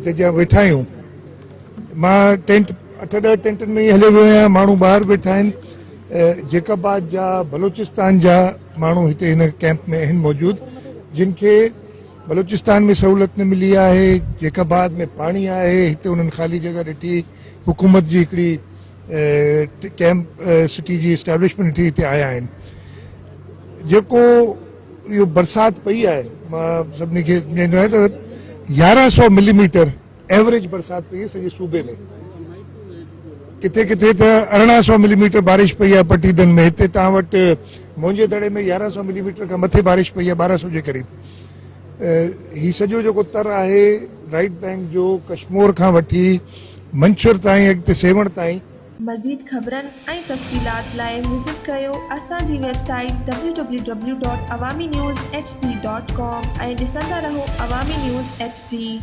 هتي جيئن ويٺا آهيون مان ٽينٽ اٺ ڏهه ٽينٽن ۾ ئي هليو ويو آهيان ماڻهو ٻاهر ويٺا آهن جيڪب آباد جا بلوچستان جا ماڻهو هتي هن ڪيمپ ۾ آهن موجود جن کي بلوچستان ۾ سهولت نه ملي آهي جيڪب آباد ۾ پاڻي آهي هتي انهن خالي جڳهه ڏٺي حڪومت جي هڪڙي ڪيمپ سٽي جي اسٽيبلشمينٽ ڏٺي هتي آيا آهن جيڪو اهو برسات پئي آهي مان سڀني کي چوندو آهيان ته 1100 ملي ميٽر ايوريج برسات پئي آهي سڄي صوبي ۾ ڪٿي ڪٿي ته 1800 ملي ميٽر بارش پئي آهي پٽيدن ۾ هتي توهان وٽ موهن جي دڙي ۾ 1100 ملي ميٽر کان مٿي بارش پئي آهي 1200 جي قريب هي سڄو جيڪو تر آهي رائيٽ بينڪ جو ڪشمور کان وٺي منڇر تائين اڳتي سيوهڻ تائين. مزيد خبرن ۽ تفصيلات لاء وزٽ ڪريو اسان جي website W W W dot Awami news H D dot com ۽ ڏسندا رهو عوامي نيوز ايڇ ڊي.